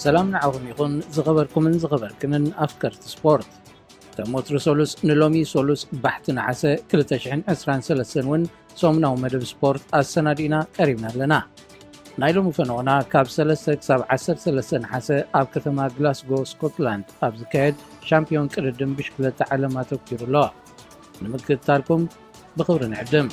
ሰላም ንዓኹም ይኹን ዝኸበርኩምን ዝኸበርክንን ኣፍቀርቲ ስፖርት። ከም ወትሩ ሰሉስ ንሎሚ ሰሉስ ባሕቲ ነሓሰ ክልተ ሽሕን ዕስራን ሰለስተን እውን ሰሙናዊ መደብ ስፖርት ኣሰናዲእና ቀሪብና ኣለና። ናይ ሎሚ ፈነወና ካብ ሰለስተ ክሳብ ዓሰርተ ሰለስተ ነሓሰ ኣብ ከተማ ግላስጎ ስኮትላንድ ኣብ ዝካየድ ሻምፒዮን ቅድድም ብሽክለታ ዓለም ኣተኪሩ ኣሎ። ንምክትታልኩም ብኽብሪ ንዕድም።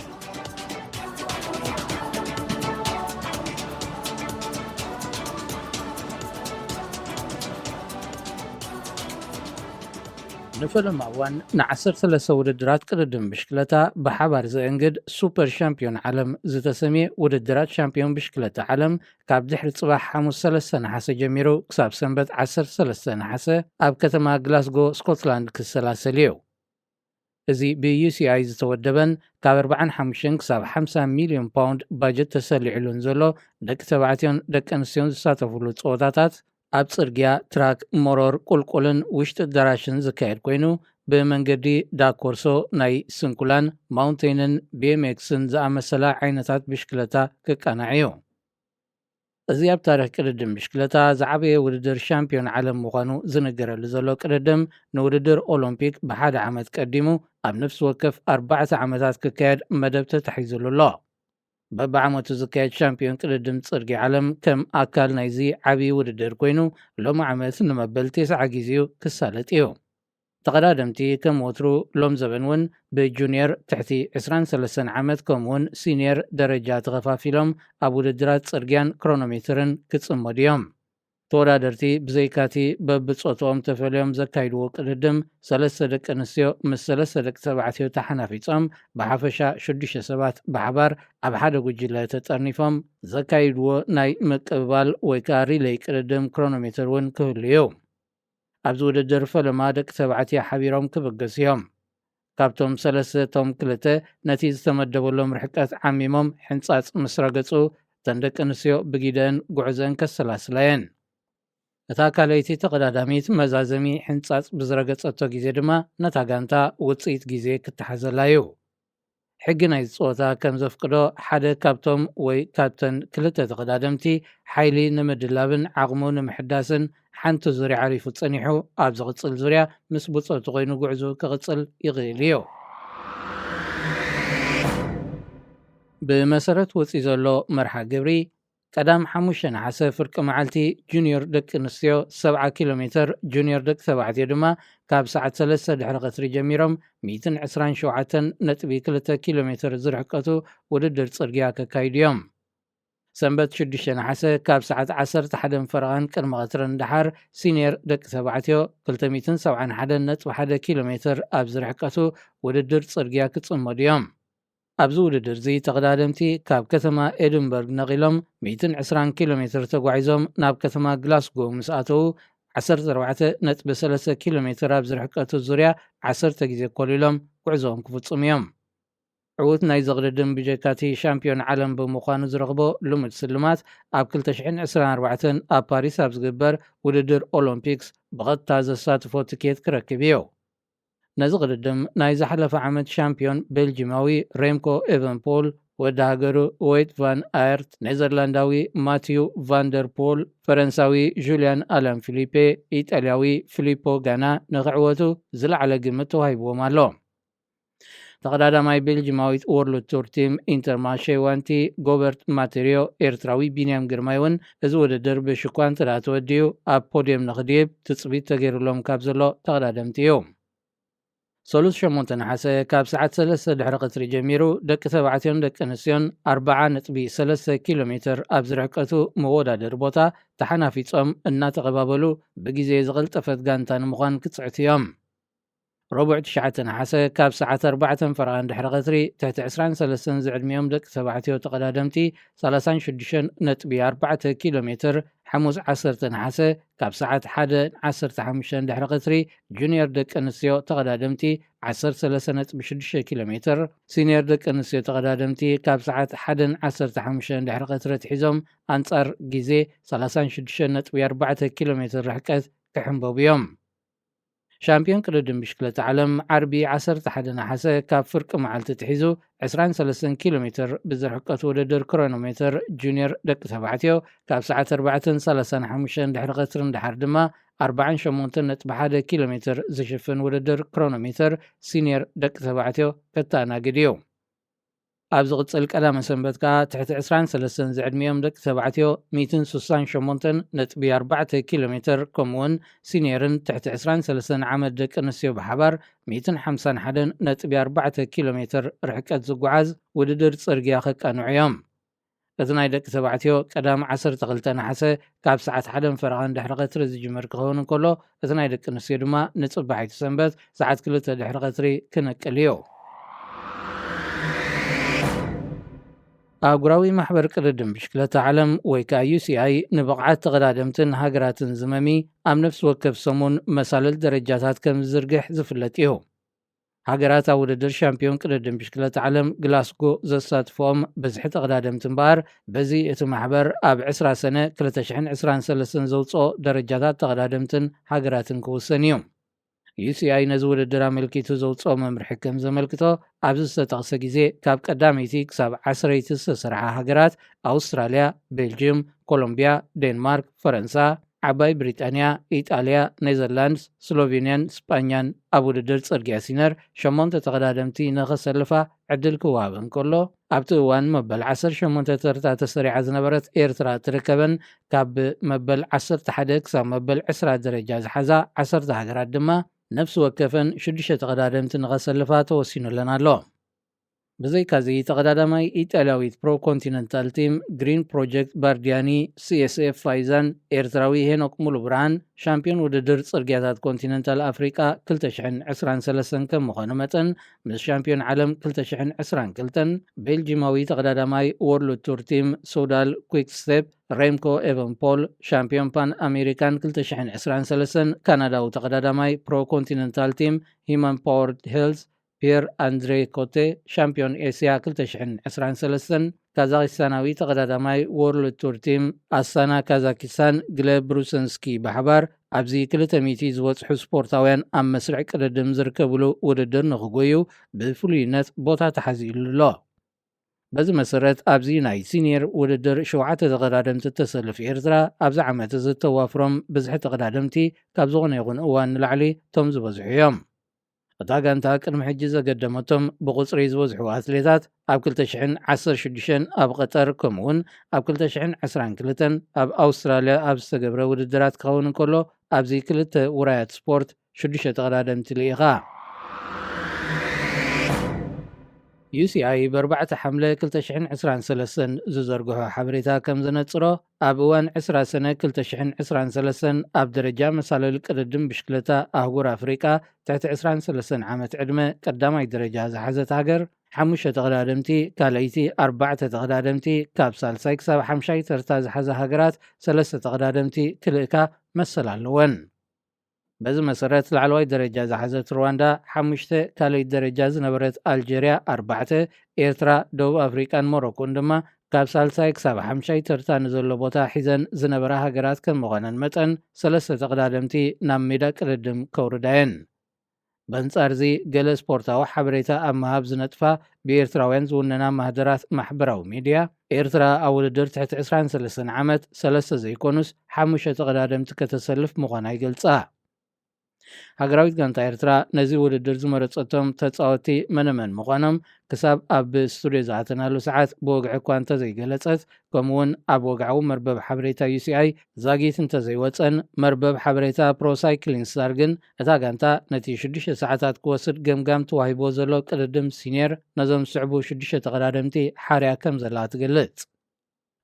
ንፈለማ እዋን ንዓሰርተ ሰለስተ ውድድራት ቅድድም ብሽክለታ ብሓባር ዘእንግድ ሱፐር ሻምፒዮን ዓለም ዝተሰምየ ውድድራት ሻምፒዮን ብሽክለታ ዓለም ካብ ድሕሪ ጽባሕ ሓሙስ ሰለስተ ነሓሰ ጀሚሩ ክሳብ ሰንበት ዓሰርተ ሰለስተ ነሓሰ ኣብ ከተማ ግላስጎ ስኮትላንድ ክሰላሰል እዩ። እዚ ብ ዩ ሲ ኣይ ዝተወደበን ካብ ኣርባዓን ሓሙሽተን ክሳብ ሓምሳ ሚልዮን ፓውንድ ባጀት ተሰሊዕሉን ዘሎ ደቂ ተባዕትዮን ደቂ ኣንስትዮን ዝሳተፍሉ ጸወታታት ኣብ ጽርግያ፣ ትራክ፣ መሮር፣ ቁልቁልን ውሽጢ ኣዳራሽን ዝካየድ ኮይኑ፣ ብመንገዲ ዳኮርሶ ናይ ስንኩላን፣ ማውንቴንን ቢ ኤም ኤክስን ዝኣመሰላ ዓይነታት ብሽክለታ ክቃናዕ እዩ። እዚ ኣብ ታሪኽ ቅድድም ብሽክለታ ዝዓበየ ውድድር ሻምፒዮን ዓለም ምዃኑ ዝንገረሉ ዘሎ ቅድድም፣ ንውድድር ኦሎምፒክ ብሓደ ዓመት ቀዲሙ ኣብ ነፍሲ ወከፍ ኣርባዕተ ዓመታት ክካየድ መደብ ተታሒዙሉ ኣሎ። በብዓመቱ ዝካየድ ሻምፒዮን ቅድድም ጽርግያ ዓለም ከም ኣካል ናይዚ ዓብዪ ውድድር ኮይኑ፣ ሎሚ ዓመት ንመበል ተስዓ ግዜ እዩ ክሳለጥ እዩ። ተቐዳደምቲ ከም ወትሩ ሎም ዘበን እውን ብጁኒየር ትሕቲ ዕስራን ሰለስተን ዓመት ከምኡውን ሲኒየር ደረጃ ተኸፋፊሎም ኣብ ውድድራት ጽርግያን ክሮኖሜትርን ክጽመዱ እዮም። ተወዳደርቲ ብዘይካቲ በብጾትኦም ተፈልዮም ዘካይድዎ ቅድድም፣ ሰለስተ ደቂ ኣንስትዮ ምስ ሰለስተ ደቂ ተባዕትዮ ተሓናፊጾም ብሓፈሻ ሽዱሽተ ሰባት ብሓባር ኣብ ሓደ ጉጅለ ተጠርኒፎም ዘካይድዎ ናይ ምቅብባል ወይ ከኣ ሪለይ ቅድድም ክሮኖሜትር እውን ክህሉ እዩ። ኣብዚ ውድድር ፈለማ ደቂ ተባዕትዮ ሓቢሮም ክብገሱ እዮም። ካብቶም ሰለስተ እቶም ክልተ ነቲ ዝተመደበሎም ርሕቀት ዓሚሞም ሕንጻጽ ምስ ረገጹ፣ እተን ደቂ ኣንስትዮ ብጊደን ጉዕዘን ከሰላስላ እየን። እታ ካልኣይቲ ተቐዳዳሚት መዛዘሚ ሕንጻጽ ብዝረገጸቶ ግዜ ድማ ነታ ጋንታ ውጽኢት ግዜ ክተሓዘላ እዩ። ሕጊ ናይዚ ጸወታ ከም ዘፍቅዶ፣ ሓደ ካብቶም ወይ ካብተን ክልተ ተቐዳደምቲ ሓይሊ ንምድላብን ዓቕሙ ንምሕዳስን ሓንቲ ዙርያ ዓሪፉ ጸኒሑ፣ ኣብ ዝቕጽል ዙርያ ምስ ብጾቱ ኮይኑ ጉዕዞ ክቕጽል ይኽእል እዩ። ብመሰረት ወጺኡ ዘሎ መርሃ ግብሪ፣ ቀዳም ሓሙሽተ ነሓሰ ፍርቂ መዓልቲ ጁኒዮር ደቂ ኣንስትዮ ሰብዓ ኪሎ ሜትር፣ ጁኒዮር ደቂ ተባዕትዮ ድማ ካብ ሰዓት ሰለስተ ድሕሪ ቀትሪ ጀሚሮም ሚእትን ዕስራን ሸውዓተን ነጥቢ ክልተ ኪሎ ሜትር ዝርሕቀቱ ውድድር ጽርግያ ከካይዱ እዮም። ሰንበት ሽዱሽተ ነሓሰ ካብ ሰዓት ዓሰርተ ሓደን ፈረቓን ቅድሚ ቀትርን ደሓር ሲኒየር ደቂ ተባዕትዮ ክልተ ሚእትን ሰብዓን ሓደን ነጥቢ ሓደ ኪሎ ሜትር ኣብ ዝርሕቀቱ ውድድር ጽርግያ ክጽመዱ እዮም። ኣብዚ ውድድር እዚ ተቐዳደምቲ ካብ ከተማ ኤድንበርግ ነቒሎም ሚእትን ዕስራን ኪሎ ሜትር ተጓዒዞም ናብ ከተማ ግላስጎ ምስ ኣተዉ ዓሰርተ ኣርባዕተ ነጥቢ ሰለስተ ኪሎ ሜትር ኣብ ዝርሕቀቱ ዙርያ ዓሰርተ ግዜ ኮሊሎም ጉዕዞኦም ክፍጽሙ እዮም። ዕዉት ናይ ዘቕድድም ብጀካቲ ሻምፒዮን ዓለም ብምዃኑ ዝረኽቦ ልሙድ ስልማት ኣብ ክልተ ሽሕን ዕስራን ኣርባዕተን ኣብ ፓሪስ ኣብ ዝግበር ውድድር ኦሎምፒክስ ብቐጥታ ዘሳትፎ ትኬት ክረክብ እዩ። ነዚ ቅድድም ናይ ዝሓለፈ ዓመት ሻምፒዮን ቤልጂማዊ ሬምኮ ኤቨንፖል፣ ወዲ ሃገሩ ዌይት ቫን ኣየርት፣ ኔዘርላንዳዊ ማቲዩ ቫንደር ፖል፣ ፈረንሳዊ ጁልያን ኣላን ፊሊፔ፣ ኢጣልያዊ ፊሊፖ ጋና ንኽዕወቱ ዝለዓለ ግምት ተዋሂብዎም ኣሎ። ተቐዳዳማይ ቤልጂማዊት ወርልድ ቱር ቲም ኢንተርማርሼ ዋንቲ ጎበርት ማቴሪዮ፣ ኤርትራዊ ቢንያም ግርማይ እውን እዚ ውድድር ብሽኳ እንተ ደኣ ተወዲኡ ኣብ ፖድየም ንኽድይብ ትጽቢት ተገይሩሎም ካብ ዘሎ ተቐዳደምቲ እዩ። ሰሉስ ሸሞንተ ነሓሰ ካብ ሰዓት ሰለስተ ድሕሪ ቀትሪ ጀሚሩ ደቂ ተባዕትዮን ደቂ ኣንስትዮን ኣርብዓ ነጥቢ ሰለስተ ኪሎ ሜትር ኣብ ዝርሕቀቱ መወዳደሪ ቦታ ተሓናፊጾም እናተቐባበሉ ብግዜ ዝቐልጠፈት ጋንታ ንምዃን ክጽዕቱ እዮም። ረቡዕ ትሽዓተ ነሓሰ ካብ ሰዓት ኣርባዕተን ፈረቓን ድሕሪ ቀትሪ ትሕቲ ዕስራን ሰለስተን ዝዕድሚኦም ደቂ ተባዕትዮ ተቐዳደምቲ ሰላሳን ሽዱሽተን ነጥቢ ኣርባዕተ ኪሎ ሜትር፣ ሓሙስ ዓሰርተ ነሓሰ ካብ ሰዓት ሓደን ዓሰርተ ሓሙሽተን ድሕሪ ቀትሪ ጁኒየር ደቂ ኣንስትዮ ተቐዳደምቲ ዓሰርተ ሰለስተ ነጥቢ ሽዱሽተ ኪሎ ሜትር፣ ሲኒየር ደቂ ኣንስትዮ ተቐዳደምቲ ካብ ሰዓት ሓደን ዓሰርተ ሓሙሽተን ድሕሪ ቀትሪ ኣትሒዞም ኣንጻር ግዜ ሰላሳን ሽዱሽተን ነጥቢ ኣርባዕተ ኪሎ ሜትር ርሕቀት ክሕንበቡ እዮም። ሻምፒዮን ቅድድም ብሽክለታ ዓለም ዓርቢ ዓሰርተ ሓደ ነሓሰ ካብ ፍርቂ መዓልቲ ትሒዙ ዕስራን ሰለስተን ኪሎ ሜትር ብዝርሕቀት ውድድር ክሮኖሜትር ጁኒየር ደቂ ተባዕትዮ ካብ ሰዓት ኣርባዕተን ሰላሳን ሓሙሽተን ድሕሪ ቀትሪ ንድሓር ድማ ኣርባዓን ሸሞንተን ነጥቢ ሓደ ኪሎ ሜትር ዝሽፍን ውድድር ክሮኖሜትር ሲኒየር ደቂ ተባዕትዮ ከተኣናግድ እዩ። ኣብ ዝቕጽል ቀዳመ ሰንበት ከኣ ትሕቲ ዕስራን ሰለስተን ዝዕድሚኦም ደቂ ተባዕትዮ ሚእትን ስሳን ሸሞንተን ነጥቢ ኣርባዕተ ኪሎ ሜትር ከምኡውን ሲኒየርን ትሕቲ ዕስራን ሰለስተን ዓመት ደቂ ኣንስትዮ ብሓባር ሚእትን ሓምሳን ሓደን ነጥቢ ኣርባዕተ ኪሎ ሜትር ርሕቀት ዝጓዓዝ ውድድር ጽርግያ ከቃንዑ እዮም። እቲ ናይ ደቂ ተባዕትዮ ቀዳም ዓሰርተ ክልተ ነሓሰ ካብ ሰዓት ሓደን ፈረቓን ድሕሪ ቀትሪ ዝጅምር ክኸውን እንከሎ፣ እቲ ናይ ደቂ ኣንስትዮ ድማ ንጽባሒቱ ሰንበት ሰዓት ክልተ ድሕሪ ቀትሪ ክነቅል እዩ። ኣህጉራዊ ማሕበር ቅድድም ብሽክለታ ዓለም ወይ ከኣ ዩ ሲ ኣይ ንብቕዓት ተቐዳደምትን ሃገራትን ዝመሚ ኣብ ነፍሲ ወከፍ ሰሙን መሳልል ደረጃታት ከም ዝዝርግሕ ዝፍለጥ እዩ። ሃገራት ኣብ ውድድር ሻምፒዮን ቅድድም ብሽክለታ ዓለም ግላስጎ ዘሳትፎም ብዝሒ ተቐዳደምቲ እምበኣር፣ በዚ እቲ ማሕበር ኣብ ዕስራ ሰነ ክልተ ሽሕን ዕስራን ሰለስተን ዘውፅኦ ደረጃታት ተቐዳደምትን ሃገራትን ክውሰን እዩ። ዩ ሲ ኣይ ነዚ ውድድር ኣመልኪቱ ዘውፅኦ መምርሒ ከም ዘመልክቶ፣ ኣብዚ ዝተጠቕሰ ግዜ ካብ ቀዳመይቲ ክሳብ ዓስረይቲ ዝተሰርሓ ሃገራት ኣውስትራልያ፣ ቤልጅየም፣ ኮሎምቢያ፣ ዴንማርክ፣ ፈረንሳ፣ ዓባይ ብሪጣንያ፣ ኢጣልያ፣ ኔዘርላንድስ፣ ስሎቬንያን ስጳኛን ኣብ ውድድር ጽርግያ ሲነር ሸሞንተ ተቐዳደምቲ ንኸሰልፋ ዕድል ክወሃበን ከሎ፣ ኣብቲ እዋን መበል ዓሰርተ ሸሞንተ ተርታ ተሰሪዓ ዝነበረት ኤርትራ ትርከበን፣ ካብ መበል ዓሰርተ ሓደ ክሳብ መበል ዕስራ ደረጃ ዝሓዛ ዓሰርተ ሃገራት ድማ ነፍሲ ወከፈን ሽዱሽተ ተቐዳደምቲ ንኸሰልፋ ተወሲኑለን ኣሎ። ብዘይካዚ፣ ተቐዳዳማይ ኢጣልያዊት ፕሮ ኮንቲነንታል ቲም ግሪን ፕሮጀክት ባርዲያኒ፣ ሲ ኤስ ኤፍ ፋይዛን ኤርትራዊ ሄኖክ ሙሉብርሃን ሻምፒዮን ውድድር ጽርግያታት ኮንቲነንታል ኣፍሪቃ ክልተ ሽሕን ዕስራን ሰለስተን ከም ምዃኑ መጠን፣ ምስ ሻምፒዮን ዓለም ክልተ ሽሕን ዕስራን ክልተን ቤልጂማዊ ተቐዳዳማይ ወርልድ ቱር ቲም ሶዳል ኩክ ስቴፕ ሬምኮ ኤቨንፖል፣ ሻምፒዮን ፓን ኣሜሪካን ክልተ ሽሕን ዕስራን ሰለስተን ካናዳዊ ተቐዳዳማይ ፕሮ ኮንቲነንታል ቲም ሂማን ፓወርድ ሄልዝ ፒየር ኣንድሬ ኮቴ፣ ሻምፒዮን ኤስያ ክልተ ሽሕን ዕስራን ሰለስተን ካዛኪስታናዊ ተቐዳዳማይ ወርልድ ቱር ቲም ኣሳና ካዛኪስታን ግለ ብሩሰንስኪ ብሓባር ኣብዚ ክልተ ሚእቲ ዝበጽሑ ስፖርታውያን ኣብ መስርዕ ቅድድም ዝርከብሉ ውድድር ንኽጎዩ ብፍሉይነት ቦታ ተሓዚኡሉ ኣሎ። በዚ መሰረት፣ ኣብዚ ናይ ሲኒየር ውድድር ሸውዓተ ተቐዳደምቲ እተሰልፍ ኤርትራ፣ ኣብዚ ዓመት እዚ እተዋፍሮም ብዝሒ ተቐዳደምቲ ካብ ዝኾነ ይኹን እዋን ንላዕሊ እቶም ዝበዝሑ እዮም። እታ ጋንታ ቅድሚ ሕጂ ዘገደመቶም ብቑጽሪ ዝበዝሑ ኣትሌታት፣ ኣብ ክልተ ሽሕን ዓሰርተ ሽዱሽተን ኣብ ቐጠር፣ ከምኡውን ኣብ ክልተ ሽሕን ዕስራን ክልተን ኣብ ኣውስትራልያ ኣብ ዝተገብረ ውድድራት ክኸውን እንከሎ፣ ኣብዚ ክልተ ውራያት ስፖርት ሽዱሽተ ተቐዳደምቲ ልኢኻ። ዩ ሲ ኣይ ብ ኣርባዕተ ሓምለ ክልተ ሽሕን ዕስራን ሰለስተን ዝዘርግሖ ሓበሬታ ከም ዘነጽሮ፣ ኣብ እዋን ዕስራ ሰነ ክልተ ሽሕን ዕስራን ሰለስተን ኣብ ደረጃ መሳለል ቅድድም ብሽክለታ ኣህጉር ኣፍሪቃ ትሕቲ ዕስራን ሰለስተን ዓመት ዕድመ ቀዳማይ ደረጃ ዝሓዘት ሃገር፣ ሓሙሽተ ተቐዳደምቲ፣ ካልኣይቲ ኣርባዕተ ተቐዳደምቲ፣ ካብ ሳልሳይ ክሳብ ሓምሻይ ተርታ ዝሓዛ ሃገራት ሰለስተ ተቐዳደምቲ ክልእካ መሰል ኣለወን። በዚ መሰረት፣ ላዕለዋይ ደረጃ ዝሓዘት ሩዋንዳ ሓሙሽተ፣ ካልኣይ ደረጃ ዝነበረት ኣልጀርያ ኣርባዕተ፣ ኤርትራ፣ ደቡብ ኣፍሪቃን ሞሮኮን ድማ ካብ ሳልሳይ ክሳብ ሓምሻይ ተርታ ንዘሎ ቦታ ሒዘን ዝነበራ ሃገራት ከም ምዃነን መጠን፣ ሰለስተ ተቐዳደምቲ ናብ ሜዳ ቅድድም ከውርዳ እየን። በንጻር እዚ፣ ገለ ስፖርታዊ ሓበሬታ ኣብ ምሃብ ዝነጥፋ ብኤርትራውያን ዝውነና ማህደራት ማሕበራዊ ሚድያ፣ ኤርትራ ኣብ ውድድር ትሕቲ ዕስራን ሰለስተን ዓመት ሰለስተ ዘይኮኑስ ሓሙሽተ ተቐዳደምቲ ከተሰልፍ ምዃና ይገልጻ። ሃገራዊት ጋንታ ኤርትራ ነዚ ውድድር ዝመረጸቶም ተጻወትቲ መነመን ምዃኖም ክሳብ ኣብ ስቱድዮ ዝኣተናሉ ሰዓት ብወግዒ እኳ እንተዘይገለጸት፣ ከምኡውን ኣብ ወግዓዊ መርበብ ሓበሬታ ዩ ሲ ኣይ ዛጊት እንተዘይወጸን፣ መርበብ ሓበሬታ ፕሮ ሳይክሊንግ ስታር ግን እታ ጋንታ ነቲ ሽዱሽተ ሰዓታት ክወስድ ገምጋም ተዋሂብዎ ዘሎ ቅድድም ሲኒየር ነዞም ዝስዕቡ ሽዱሽተ ተቐዳደምቲ ሓርያ ከም ዘላ ትገልጽ።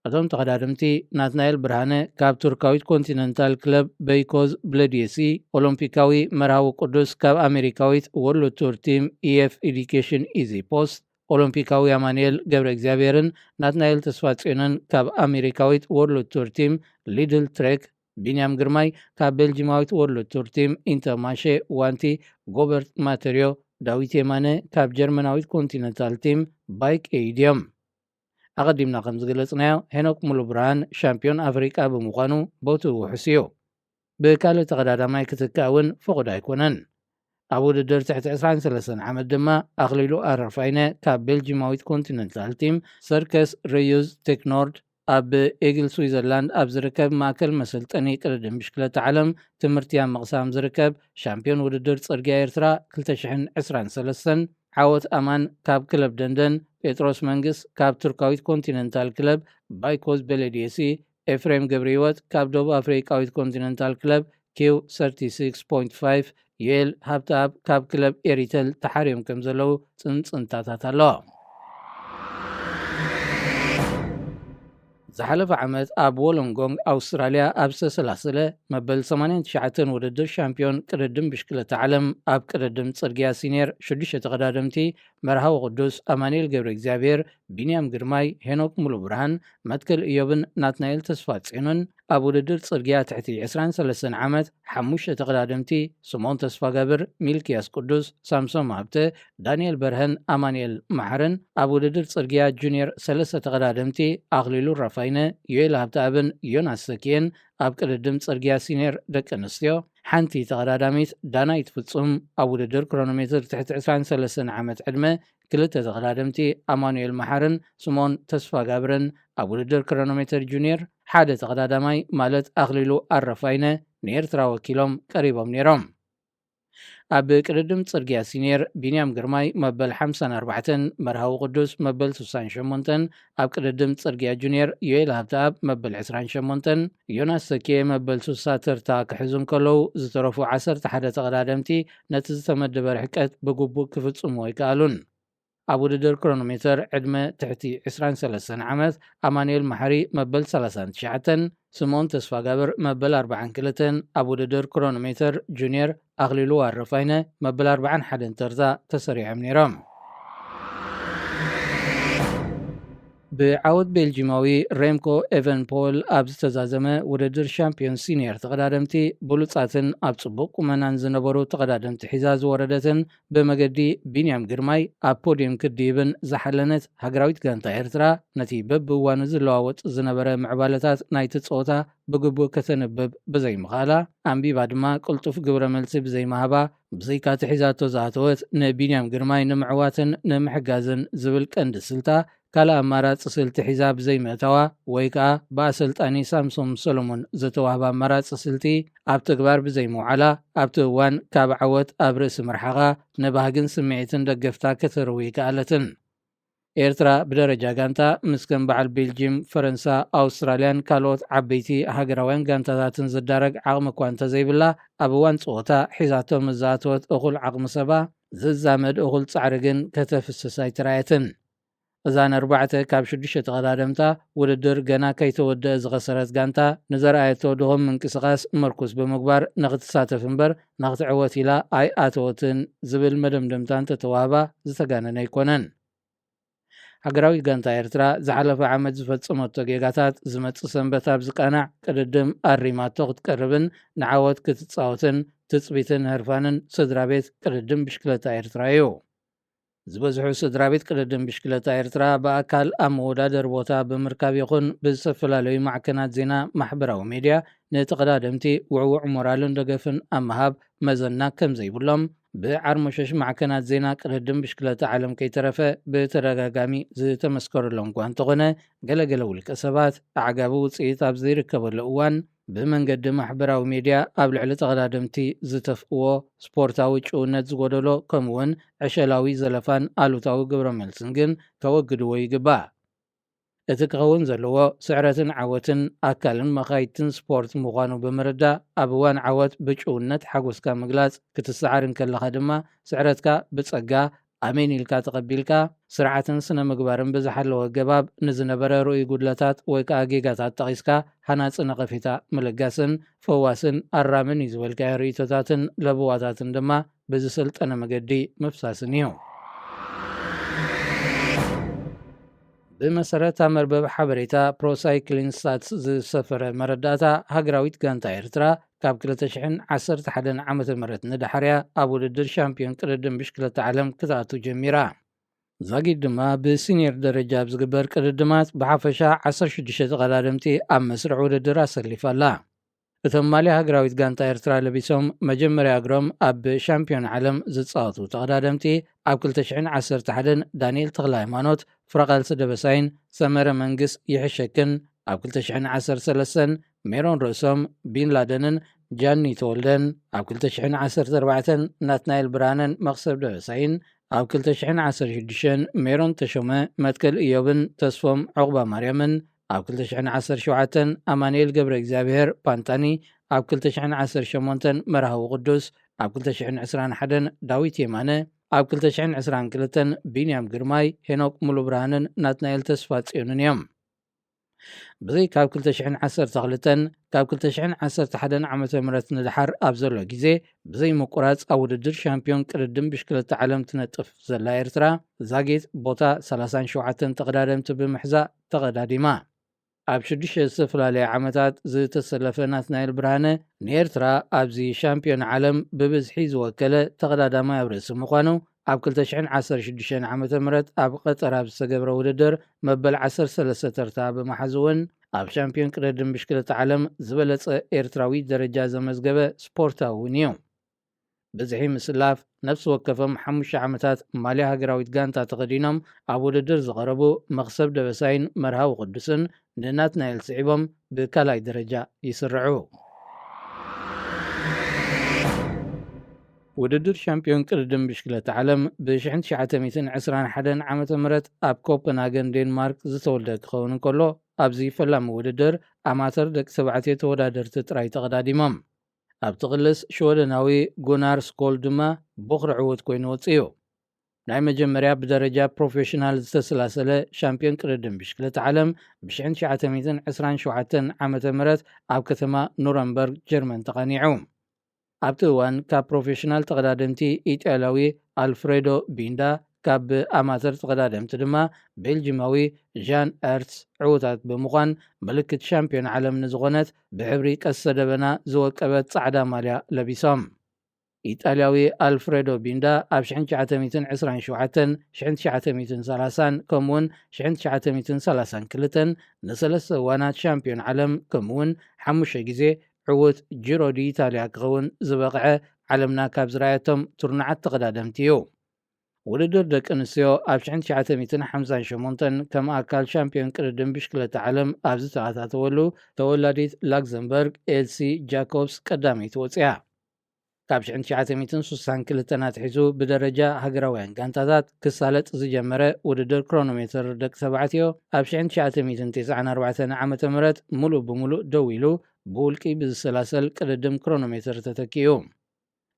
እቶም ተቐዳደምቲ ናትናኤል ብርሃነ ካብ ቱርካዊት ኮንቲነንታል ክለብ በይኮዝ ብለድየሲ፣ ኦሎምፒካዊ መርሃዊ ቅዱስ ካብ ኣሜሪካዊት ወርልድ ቱር ቲም ኢ ኤፍ ኤዱኬሽን ኢዚ ፖስት፣ ኦሎምፒካዊ ኣማኑኤል ገብረ እግዚኣብሔርን ናትናኤል ተስፋጽዮንን ካብ ኣሜሪካዊት ወርልድ ቱር ቲም ሊድል ትሬክ፣ ቢንያም ግርማይ ካብ ቤልጂማዊት ወርልድ ቱር ቲም ኢንተርማሼ ዋንቲ፣ ጎበርት ማተርዮ፣ ዳዊት የማነ ካብ ጀርመናዊት ኮንቲነንታል ቲም ባይክ ኤይድ እዮም። ኣቐዲምና ከም ዝገለጽናዮ፣ ሄኖክ ሙሉብርሃን ሻምፒዮን ኣፍሪቃ ብምዃኑ ቦትኡ ውሑስ እዩ። ብካልእ ተቐዳዳማይ ክትካእ እውን ፍቑድ ኣይኮነን። ኣብ ውድድር ትሕቲ ዕስራን ሰለስተን ዓመት ድማ ኣኽሊሉ ኣረፋይነ ካብ ቤልጂማዊት ኮንቲነንታል ቲም ሰርከስ ረዩዝ ቴክኖርድ ኣብ ኤግል ስዊዘርላንድ ኣብ ዝርከብ ማእከል መሰልጠኒ ቅድድም ብሽክለታ ዓለም ትምህርቲ ኣብ ምቕሳም ዝርከብ ሻምፒዮን ውድድር ጽርግያ ኤርትራ ክልተ ሽሕን ዕስራን ሰለስተን ዓወት ኣማን ካብ ክለብ ደንደን፣ ጴጥሮስ መንግስ ካብ ቱርካዊት ኮንቲነንታል ክለብ ባይኮዝ ቤሌዲየሲ፣ ኤፍሬም ገብረህይወት ካብ ደቡብ ኣፍሪቃዊት ኮንቲነንታል ክለብ ኪው ሰርቲ ሲክስ ፖይንት ፋይቭ፣ ዮኤል ሃብተኣብ ካብ ክለብ ኤሪተል ተሓርዮም ከም ዘለዉ ጽንጽንታታት ኣሎ። ዝሓለፈ ዓመት ኣብ ወሎንጎንግ ኣውስትራልያ ኣብ ዝተሰላሰለ መበል ሰማንያን ትሽዓተን ውድድር ሻምፒዮን ቅድድም ብሽክለታ ዓለም ኣብ ቅድድም ጽርግያ ሲኒየር ሽዱሽተ ተቐዳደምቲ መርሃዊ ቅዱስ ኣማኑኤል ገብረ እግዚኣብሔር፣ ቢንያም ግርማይ፣ ሄኖክ ሙሉ ብርሃን፣ መትከል እዮብን ናትናኤል ተስፋ ጽዮንን ኣብ ውድድር ጽርግያ ትሕቲ ዕስራን ሰለስተን ዓመት ሓሙሽተ ተቐዳደምቲ ስምኦን ተስፋጋብር፣ ሚልክያስ ቅዱስ፣ ሳምሶም ሃብተ፣ ዳንኤል በርሀን ኣማኑኤል መሓርን ኣብ ውድድር ጽርግያ ጁኒየር ሰለስተ ተቐዳደምቲ ኣኽሊሉ ራፋይነ፣ ዮኤል ሃብተኣብን ዮናስ ሰኪየን ኣብ ቅድድም ጽርግያ ሲኒየር ደቂ ኣንስትዮ ሓንቲ ተቐዳዳሚት ዳናይት ፍጹም ኣብ ውድድር ክሮኖሜትር ትሕቲ ዕስራን ሰለስተን ዓመት ዕድመ ክልተ ተቐዳደምቲ ኣማኑኤል መሓርን ስምኦን ተስፋጋብርን ኣብ ውድድር ክሮኖሜትር ጁኒየር ሓደ ተቐዳዳማይ ማለት ኣኽሊሉ ኣረፋይነ ንኤርትራ ወኪሎም ቀሪቦም ነይሮም። ኣብ ቅድድም ጽርግያ ሲኒየር ቢንያም ግርማይ መበል ሓምሳን ኣርባዕተን፣ መርሃዊ ቅዱስ መበል ስሳን ሸሞንተን፣ ኣብ ቅድድም ጽርግያ ጁኒየር ዮኤል ሃብተኣብ መበል ዕስራን ሸሞንተን፣ ዮናስ ሰኬ መበል ስሳ ተርታ ክሕዙ እንከለዉ፣ ዝተረፉ ዓሰርተ ሓደ ተቐዳደምቲ ነቲ ዝተመደበ ርሕቀት ብግቡእ ክፍጽምዎ ኣይከኣሉን። ኣብ ውድድር ክሮኖሜተር ዕድመ ትሕቲ ዕስራን ሰለስተን ዓመት ኣማኑኤል ማሕሪ መበል ሰላሳን ትሽዓተን፣ ስምኦን ተስፋጋብር መበል ኣርባዓን ክልተን፣ ኣብ ውድድር ክሮኖሜተር ጁኒየር ኣኽሊሉ ኣረፋይነ መበል ኣርባዓን ሓደን ተርታ ተሰሪዖም ነይሮም። ብዓወት ቤልጂማዊ ሬምኮ ኤቨንፖል ኣብ ዝተዛዘመ ውድድር ሻምፒዮን ሲኒየር ተቐዳደምቲ ብሉጻትን ኣብ ጽቡቕ ቁመናን ዝነበሩ ተቐዳደምቲ ሒዛ ዝወረደትን ብመገዲ ቢንያም ግርማይ ኣብ ፖድየም ክድይብን ዝሓለነት ሃገራዊት ጋንታ ኤርትራ፣ ነቲ በብእዋኑ ዝለዋወጥ ዝነበረ ምዕባለታት ናይቲ ጸወታ ብግቡእ ከተንብብ ብዘይምኽኣላ፣ ኣንቢባ ድማ ቅልጡፍ ግብረ መልሲ ብዘይምሃባ፣ ብዘይካ እቲ ሒዛቶ ዝኣተወት ንቢንያም ግርማይ ንምዕዋትን ንምሕጋዝን ዝብል ቀንዲ ስልታ፣ ካልእ ኣማራጺ ስልቲ ሒዛ ብዘይምእታዋ፣ ወይ ከኣ ብኣሰልጣኒ ሳምሶም ሰሎሞን ዝተዋህባ ኣማራጺ ስልቲ ኣብ ተግባር ብዘይምውዓላ፣ ኣብቲ እዋን ካብ ዓወት ኣብ ርእሲ ምርሓቓ፣ ንባህግን ስምዒትን ደገፍታ ከተርዊ ኣይከኣለትን። ኤርትራ ብደረጃ ጋንታ ምስ ከም በዓል ቤልጂም፣ ፈረንሳ፣ ኣውስትራልያን ካልኦት ዓበይቲ ሃገራውያን ጋንታታትን ዝዳረግ ዓቕሚ እኳ እንተዘይብላ፣ ኣብ እዋን ጸወታ ሒዛቶ ምስ ዝኣተወት እኹል ዓቕሚ ሰባ ዝዛመድ እኹል ጻዕሪ ግን ከተፍስስ ኣይተራእየትን። እዛ ነርባዕተ ካብ ሽዱሽተ ተቐዳደምታ፣ ውድድር ገና ከይተወደአ ዝኸሰረት ጋንታ፣ ንዘርኣየቶ ድኹም ምንቅስቓስ ምርኩስ ብምግባር ንኽትሳተፍ እምበር ንኽትዕወት ኢላ ኣይኣተወትን ዝብል መደምደምታ እንተተዋህባ ዝተጋነነ ኣይኮነን። ሃገራዊት ጋንታ ኤርትራ ዝሓለፈ ዓመት ዝፈጸመቶ ጌጋታት ዝመጽእ ሰንበት ኣብ ዝቃናዕ ቅድድም ኣሪማቶ ክትቀርብን ንዓወት ክትጻወትን ትጽቢትን ህርፋንን ስድራ ቤት ቅድድም ብሽክለታ ኤርትራ እዩ። ዝበዝሑ ስድራ ቤት ቅድድም ብሽክለታ ኤርትራ ብኣካል ኣብ መወዳደሪ ቦታ ብምርካብ ይኹን ብዝተፈላለዩ ማዕከናት ዜና ማሕበራዊ ሜድያ ንተቐዳደምቲ ውዕውዕ ሞራልን ደገፍን ኣብ ምሃብ መዘና ከም ዘይብሎም ብዓርሞሸሽ ማዕከናት ዜና ቅድድም ብሽክለታ ዓለም ከይተረፈ ብተደጋጋሚ ዝተመስከረሎም እኳ እንተኾነ፣ ገለገለ ውልቀ ሰባት ኣዕጋቢ ውጽኢት ኣብ ዘይርከበሉ እዋን ብመንገዲ ማሕበራዊ ሜድያ ኣብ ልዕሊ ተቐዳደምቲ ዝተፍእዎ ስፖርታዊ ጭውነት ዝጎደሎ ከምኡውን ዕሸላዊ ዘለፋን ኣሉታዊ ግብረ መልስን ግን ከወግድዎ ይግባእ። እቲ ክኸውን ዘለዎ ስዕረትን ዓወትን ኣካልን መኻይድትን ስፖርት ምዃኑ ብምርዳእ፣ ኣብ እዋን ዓወት ብጭውነት ሓጎስካ ምግላጽ ክትሰዓር እንከለኻ ድማ ስዕረትካ ብጸጋ ኣሜን ኢልካ ተቐቢልካ፣ ስርዓትን ስነ ምግባርን ብዝሓለወ ኣገባብ ንዝነበረ ርኡይ ጉድለታት ወይ ከኣ ጌጋታት ጠቒስካ ሃናጺ ነቐፌታ ምልጋስን ፈዋስን ኣራምን እዩ ዝበልካዮ ርእይቶታትን ለበዋታትን ድማ ብዝሰልጠነ መገዲ ምፍሳስን እዩ። ብመሰረት ኣብ መርበብ ሓበሬታ ፕሮሳይክሊን ስታትስ ዝሰፈረ መረዳእታ፣ ሃገራዊት ጋንታ ኤርትራ ካብ ክልተ ሽሕን ዓሰርተ ሓደን ዓመተ ምህረት ንዳሕርያ ኣብ ውድድር ሻምፒዮን ቅድድም ብሽክለታ ዓለም ክትኣቱ ጀሚራ። ዛጊድ ድማ ብሲኒየር ደረጃ ኣብ ዝግበር ቅድድማት ብሓፈሻ ዓሰርተ ሽዱሽተ ተቐዳደምቲ ኣብ መስርዕ ውድድር ኣሰሊፋ ኣላ። እቶም ማልያ ሃገራዊት ጋንታ ኤርትራ ለቢሶም መጀመርያ እግሮም ኣብ ሻምፒዮን ዓለም ዝጻወቱ ተቐዳደምቲ፣ ኣብ ክልተ ሽሕን ዓሰርተ ሓደን ዳንኤል ተኽለ ሃይማኖት፣ ፍረቓልሲ ደበሳይን ሰመረ መንግስ ይሕሸክን፣ ኣብ ክልተ ሽሕን ዓሰርተ ሰለስተን ሜሮን ርእሶም፣ ቢን ላደንን ጃኒ ተወልደን፣ ኣብ ክልተ ሽሕን ዓሰርተ ኣርባዕተን ናትናኤል ብርሃነን መኽሰብ ደበሳይን፣ ኣብ ክልተ ሽሕን ዓሰርተ ሽዱሽተን ሜሮን ተሾመ፣ መትከል እዮብን ተስፎም ዑቕባ ማርያምን፣ ኣብ ክልተ ሽሕን ዓሰርተ ሸውዓተን ኣማኑኤል ገብረ እግዚኣብሔር ፓንታኒ፣ ኣብ ክልተ ሽሕን ዓሰርተ ሸሞንተን መርሃዊ ቅዱስ፣ ኣብ ክልተ ሽሕን ዕስራን ሓደን ዳዊት የማነ፣ ኣብ ክልተ ሽሕን ዕስራን ክልተን ቢንያም ግርማይ፣ ሄኖክ ሙሉብርሃንን ናትናኤል ተስፋጽዮንን እዮም። ብዘይ ካብ ክልተ ሽሕን ዓሰርተ ክልተን ካብ ክልተ ሽሕን ዓሰርተ ሓደን ዓመተ ምህረት ንደሓር ኣብ ዘሎ ግዜ ብዘይ ምቁራጽ ኣብ ውድድር ሻምፒዮን ቅድድም ብሽክለታ ዓለም ትነጥፍ ዘላ ኤርትራ፣ ዛጊት ቦታ ሰላሳን ሸውዓተን ተቐዳደምቲ ብምሕዛ ተቐዳዲማ። ኣብ ሽዱሽተ ዝተፈላለየ ዓመታት ዝተሰለፈ ናትናኤል ብርሃነ፣ ንኤርትራ ኣብዚ ሻምፒዮን ዓለም ብብዝሒ ዝወከለ ተቐዳዳማይ ኣብ ርእሲ ምዃኑ፣ ኣብ ክልተ ሽሕን ዓሰርተ ሽዱሽተን ዓመተ ምህረት ኣብ ቀጠር ኣብ ዝተገብረ ውድድር መበል ዓሰርተ ሰለስተ ተርታ ብምሓዝ እውን ኣብ ሻምፒዮን ቅድድም ብሽክለታ ዓለም ዝበለጸ ኤርትራዊ ደረጃ ዘመዝገበ ስፖርታዊ እውን እዩ። ብዝሒ ምስላፍ፣ ነፍሲ ወከፎም ሓሙሽተ ዓመታት ማልያ ሃገራዊት ጋንታ ተኸዲኖም ኣብ ውድድር ዝቐረቡ መኽሰብ ደበሳይን መርሃዊ ቅዱስን ንናትናኤል ስዒቦም ብካልኣይ ደረጃ ይስርዑ። ውድድር ሻምፒዮን ቅድድም ብሽክለታ ዓለም ብ ሽሕን ትሽዓተ ሚእትን ዕስራን ሓደን ዓመተ ምህረት ኣብ ኮፐንሃገን ዴንማርክ ዝተወልደ ክኸውን እንከሎ፣ ኣብዚ ፈላሚ ውድድር ኣማተር ደቂ ተባዕትዮ ተወዳደርቲ ጥራይ ተቐዳዲሞም። ኣብቲ ክልስ ሽወደናዊ ጉናር ስኮል ድማ ቦኽሪ ዕዉት ኮይኑ ወጺኡ። ናይ መጀመርያ ብደረጃ ፕሮፌሽናል ዝተሰላሰለ ሻምፒዮን ቅድድም ብሽክለታ ዓለም ብ ሽሕን ትሽዓተ ሚእትን ዕስራን ሸውዓተን ዓመተ ምህረት ኣብ ከተማ ኑረምበርግ ጀርመን ተቓኒዑ። ኣብቲ እዋን ካብ ፕሮፌሽናል ተቐዳደምቲ ኢጣልያዊ ኣልፍሬዶ ቢንዳ፣ ካብ ኣማተር ተቐዳደምቲ ድማ ቤልጂማዊ ዣን ኤርትስ ዕዉታት ብምዃን፣ ምልክት ሻምፒዮን ዓለም ንዝኾነት ብሕብሪ ቀስተ ደበና ዝወቀበት ጻዕዳ ማልያ ለቢሶም። ኢጣልያዊ ኣልፍሬዶ ቢንዳ ኣብ ሽሕን ትሽዓተ ሚእትን ዕስራን ሸውዓተን፣ ሽሕን ትሽዓተ ሚእትን ሰላሳን ከምኡውን ሽሕን ትሽዓተ ሚእትን ሰላሳን ክልተን ንሰለስተ እዋናት ሻምፒዮን ዓለም ከምኡውን ሓሙሽተ ግዜ ዕዉት ጂሮ ዲ ኢታልያ ክኸውን ዝበቕዐ ዓለምና ካብ ዝረኣየቶም ትርኑዓት ተቐዳደምቲ እዩ። ውድድር ደቂ ኣንስትዮ ኣብ ሽሕን ትሽዓተ ሚእትን ሓምሳን ሸሞንተን ከም ኣካል ሻምፒዮን ቅድድም ብሽክለታ ዓለም ኣብ ዝተኣታተወሉ፣ ተወላዲት ላክዘምበርግ ኤልሲ ጃኮብስ ቀዳመይቲ ወፂኣ። ካብ ሽሕን ትሽዓተ ሚእትን ስሳን ክልተን ኣትሒዙ ብደረጃ ሃገራውያን ጋንታታት ክሳለጥ ዝጀመረ ውድድር ክሮኖሜተር ደቂ ተባዕትዮ፣ ኣብ ሽሕን ትሽዓተ ሚእትን ተስዓን ኣርባዕተን ዓመተ ምህረት ምሉእ ብምሉእ ደው ኢሉ፣ ብውልቂ ብዝሰላሰል ቅድድም ክሮኖሜተር ተተኪኡ።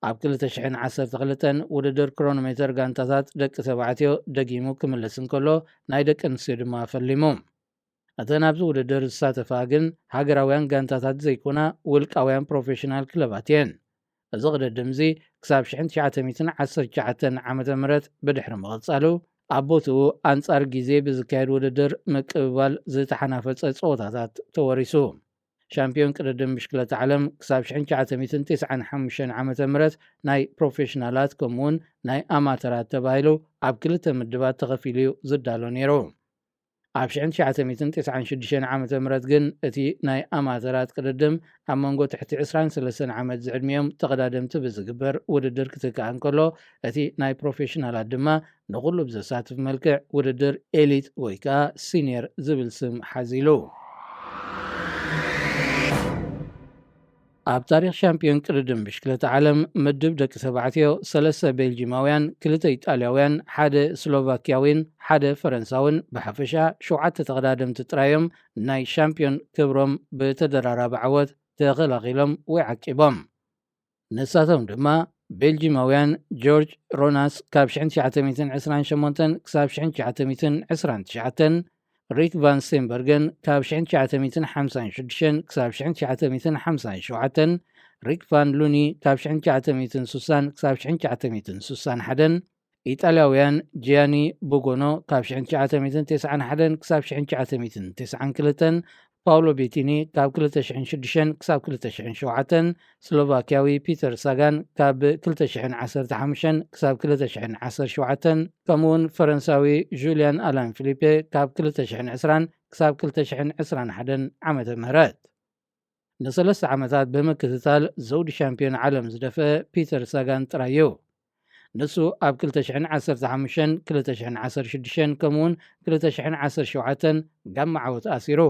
ኣብ ክልተ ሽሕን ዓሰርተ ክልተን ውድድር ክሮኖሜተር ጋንታታት ደቂ ተባዕትዮ ደጊሙ ክምለስ እንከሎ፣ ናይ ደቂ ኣንስትዮ ድማ ፈሊሙ። እተን ኣብዚ ውድድር ዝሳተፋ ግን ሃገራውያን ጋንታታት ዘይኮና፣ ውልቃውያን ፕሮፌሽናል ክለባት እየን። እዚ ቅድድም እዚ ክሳብ ሽሕን ትሽዓተ ሚእትን ዓሰርተ ትሽዓተን ዓመተ ምህረት ብድሕሪ ምቕጻሉ፣ ኣብ ቦትኡ ኣንጻር ግዜ ብዝካየድ ውድድር ምቅብባል ዝተሓናፈጸ ጸወታታት ተወሪሱ። ሻምፒዮን ቅድድም ብሽክለታ ዓለም ክሳብ ሽሕን ትሽዓተ ሚእትን ተስዓን ሓሙሽተን ዓመተ ምህረት ናይ ፕሮፌሽናላት ከምኡውን ናይ ኣማተራት ተባሂሉ ኣብ ክልተ ምድባት ተኸፊሉ እዩ ዝዳሎ ነይሩ። ኣብ ሽሕን ትሽዓተ ሚእትን ተስዓን ሽዱሽተን ዓመተ ምህረት ግን እቲ ናይ ኣማተራት ቅድድም ኣብ መንጎ ትሕቲ ዕስራን ሰለስተን ዓመት ዝዕድሚኦም ተቐዳደምቲ ብዝግበር ውድድር ክትካእ እንከሎ፣ እቲ ናይ ፕሮፌሽናላት ድማ ንኹሉ ብዘሳትፍ መልክዕ ውድድር ኤሊት ወይ ከዓ ሲኒየር ዝብል ስም ሓዚሉ። ኣብ ታሪኽ ሻምፒዮን ቅድድም ብሽክለታ ዓለም ምድብ ደቂ ተባዕትዮ፣ ሰለስተ ቤልጂማውያን፣ ክልተ ኢጣልያውያን፣ ሓደ ስሎቫክያዊን ሓደ ፈረንሳውን፣ ብሓፈሻ ሸውዓተ ተቐዳደምቲ ጥራዮም ናይ ሻምፒዮን ክብሮም ብተደራራቢ ዓወት ተኸላኺሎም ወይ ዓቂቦም። ንሳቶም ድማ ቤልጂማውያን ጆርጅ ሮናስ ካብ ሽሕን ትሽዓተ ሚእትን ዕስራን ሸሞንተን ክሳብ ሽሕን ትሽዓተ ሚእትን ዕስራን ትሽዓተን፣ ሪክ ቫን ስቴንበርገን ካብ ሽሕን ትሽዓተ ሚእትን ሓምሳን ሽዱሽተን ክሳብ ሽሕን ትሽዓተ ሚእትን ሓምሳን ሸውዓተን፣ ሪክ ቫን ሉኒ ካብ ሽሕን ትሽዓተ ሚእትን ስሳን ክሳብ ሽሕን ትሽዓተ ሚእትን ስሳን ሓደን፣ ኢጣልያውያን ጂያኒ ቡጎኖ ካብ ሽሕን ትሽዓተ ሚእትን ተስዓን ሓደን ክሳብ ሽሕን ትሽዓተ ሚእትን ተስዓን ክልተን፣ ፓውሎ ቤቲኒ ካብ ክልተ ሽሕን ሽዱሽተን ክሳብ ክልተ ሽሕን ሸውዓተን፣ ስሎቫክያዊ ፒተር ሳጋን ካብ ክልተ ሽሕን ዓሰርተ ሓሙሽተን ክሳብ ክልተ ሽሕን ዓሰርተ ሸውዓተን፣ ከምኡውን ፈረንሳዊ ጁልያን ኣላን ፊሊፔ ካብ ክልተ ሽሕን ዕስራን ክሳብ ክልተ ሽሕን ዕስራን ሓደን ዓመተ ምህረት። ንሰለስተ ዓመታት ብምክትታል ዘውዲ ሻምፒዮን ዓለም ዝደፈአ ፒተር ሳጋን ጥራይ እዩ። ንሱ ኣብ ክልተ ሽሕን ዓሰርተ ሓሙሽተን፣ ክልተ ሽሕን ዓሰርተ ሽዱሽተን ከምኡውን ክልተ ሽሕን ዓሰርተ ሸውዓተን ጋማ ዓወት ኣሲሩ።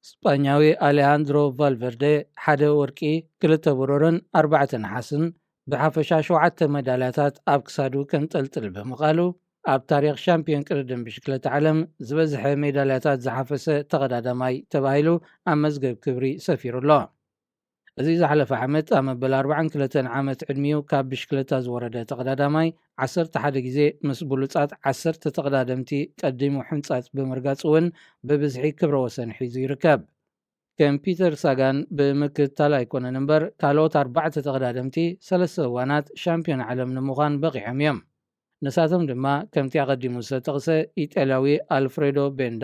ስጳኛዊ ኣሌሃንድሮ ቫልቨርደ ሓደ ወርቂ፣ ክልተ ብሩርን ኣርባዕተ ነሓስን ብሓፈሻ ሸውዓተ ሜዳልያታት ኣብ ክሳዱ ከንጠልጥል ብምኽኣሉ ኣብ ታሪኽ ሻምፒዮን ቅድድም ብሽክለታ ዓለም ዝበዝሐ ሜዳልያታት ዝሓፈሰ ተቐዳዳማይ ተባሂሉ ኣብ መዝገብ ክብሪ ሰፊሩ ኣሎ። እዚ ዝሓለፈ ዓመት ኣብ መበል ኣርባዓን ክልተን ዓመት ዕድሚኡ ካብ ብሽክለታ ዝወረደ ተቐዳዳማይ ዓሰርተ ሓደ ግዜ ምስ ብሉጻት ዓሰርተ ተቐዳደምቲ ቀዲሙ ሕንጻጽ ብምርጋጹ እውን ብብዝሒ ክብረ ወሰን ሒዙ ይርከብ። ከም ፒተር ሳጋን ብምክትታል ኣይኮነን እምበር ካልኦት ኣርባዕተ ተቐዳደምቲ ሰለስተ እዋናት ሻምፒዮን ዓለም ንምዃን በቒዖም እዮም። ንሳቶም ድማ ከምቲ ኣቐዲሙ ዝተጠቕሰ ኢጣልያዊ ኣልፍሬዶ ቤንዳ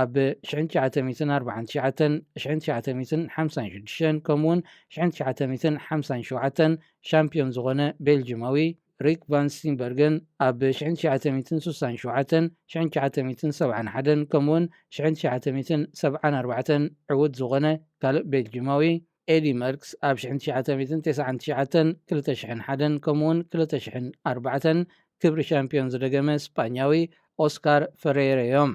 ኣብ ሽሕን ትሽዓተ ሚእትን ኣርባዓን ትሽዓተን፣ ሽሕን ትሽዓተ ሚእትን ሓምሳን ሽዱሽተን ከምኡውን ሽሕን ትሽዓተ ሚእትን ሓምሳን ሸውዓተን ሻምፒዮን ዝኾነ ቤልጅማዊ ሪክ ቫን ስቲንበርግን ኣብ ሽሕን ትሽዓተ ሚእትን ስሳን ሸውዓተን፣ ሽሕን ትሽዓተ ሚእትን ሰብዓን ሓደን ከምኡውን ሽሕን ትሽዓተ ሚእትን ሰብዓን ኣርባዕተን ዕዉት ዝኾነ ካልእ ቤልጅማዊ ኤዲ መርክስ ኣብ ሽሕን ትሽዓተ ሚእትን ተስዓን ትሽዓተን፣ ክልተ ሽሕን ሓደን ከምኡውን ክልተ ሽሕን ኣርባዕተን ክብሪ ሻምፒዮን ዝደገመ ስጳኛዊ ኦስካር ፈሬረ እዮም።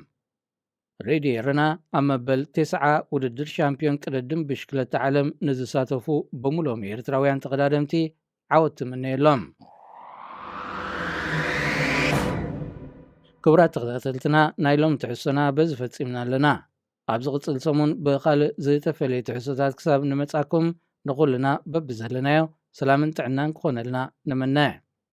ሬድዮ ኤረና ኣብ መበል ተስዓ ውድድር ሻምፒዮን ቅድድም ብሽክለታ ዓለም ንዝሳተፉ ብምሎም ኤርትራውያን ተቐዳደምቲ ዓወት ትምነየሎም። ክቡራት ተኸታተልትና፣ ናይ ሎም ትሕዝቶና በዚ ፈጺምና ኣለና። ኣብ ዝቕጽል ሰሙን ብኻልእ ዝተፈለየ ትሕዝቶታት ክሳብ ንመጻኩም ንኹልና በብዘለናዮ ሰላምን ጥዕናን ክኾነልና ንምነ።